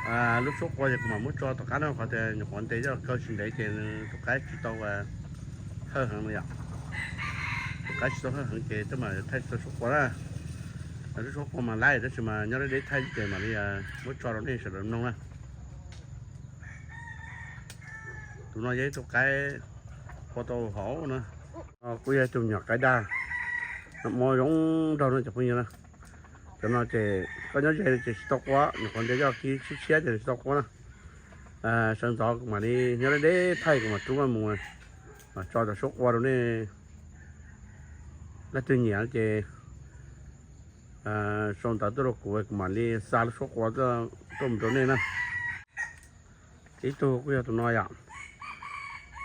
Lub suab qua ces kuv mam muab tso tom qab no, qhov tias nyuam qhuav ntes coj kaw tsis ntev ces tus qaib tsis tau hawj heev no yom. Tus qaib tsis tau hawj heev ces twb mam thaij tsis tau suab qua na. Lub suab qua mas laib tab sis mas nyob deb deb thaij ces mam li muab tso rau nej sawv daws mloog na. Tus no yog ib tug qaib qua tau hauv na. Kuj yog ib tug me nyuam qaib daj, noj mov zoo nraug no cov phooj ywg na. Cov no ces koj nyob ze ces tsis tau qua, nyuam qhuav ntes coj kiv tshiab tshiab ces tsis tau qua na. Sawv ntxov kuv mam li nyob deb deb thaij kuv mam rub mus, mam tso cov suab qua rau nej. Leej twg nyiam ces sau ntawv tuaj rau kuv, kuv mam li xa lub suab qua tuaj mus rau nej na. Ib tug kuj yog tus no yom.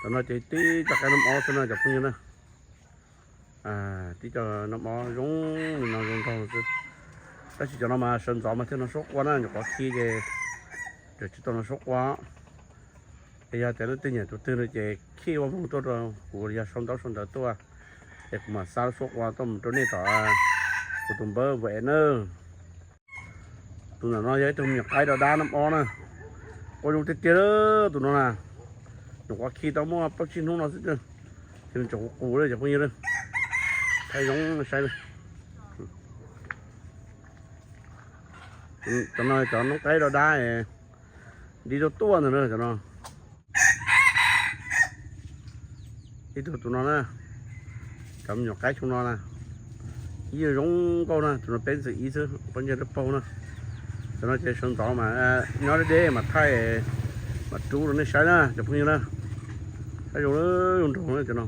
Cov no ces tib co qaib noj mov xwb no cov phooj ywg na. Tib co noj mov zoo li no zoo nraug xwb. Tab sis cov no mas sawv ntxov mas thiaj noj suab qua na, nyuam qhuav khi ces tsis tau noj suab qua. Es yog tias leej twg nyiam tus twg no ces khij ua voog tuaj rau kuv, yog sau ntaub sau ntawv tuaj, es kuv mam xa lub suab qua tuaj mus rau nej tom kuv tus npawb npawb es na. Tus ntawm no yog ib tug me nyuam qaib daj daj noj mov na. Qua zoo tiag tiag tus no na. Nyuam qhuav khi tau muaj plaub tsib hnub no xwb, ces nws tseem qus qus li cov phooj ywg. Thaij zoo saib. Cov no cov noob qaib daj daj, di tuaj tuaj ntawm no cov no. Ib tug tus no na, cov me nyuam qaib xyoo no na, ib zoo nkauj na, tus no peb ntxwm ib xwb, pab nyiaj lub paug na. Cov no ces sawv ntxov mas nyob deb deb mas thaij, mam rub rau nej saib na cov phooj ywg na. Saib zoo zoo nraug na cov no.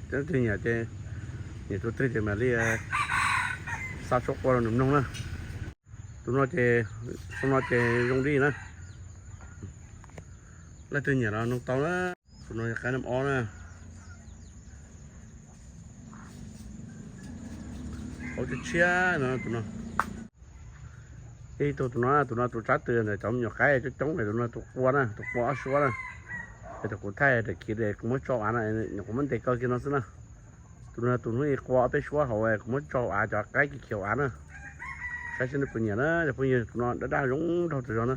Leej twg nyiam ces, nyiam tus twg ces mam li xa suab qua rau nws mloog na. Tus no ces, xyoo no ces zoo li na. Leej twg nyiam los nug tau na. Tus no yog qaib noj mov na. Hauv tshiab tshiab no tus no. Ib tug tus no, tus no tus tsab tw ntawm cov me nyuam qaib coob coob, tus no tus qua na, tus qua ob suab na. Es thaum kuv thaij daim khiv es kuv muab tso av na, nyuam qhuav muab ntes kaw kiag no xwb na. Tus no tus hnub ib qua ob peb suab hauv, kuv muab tso av cov qaib khiav khiav av na. Saib seb nej puas nyiam na cov phooj ywg, tus no daj daj zoo nraug tas zog na.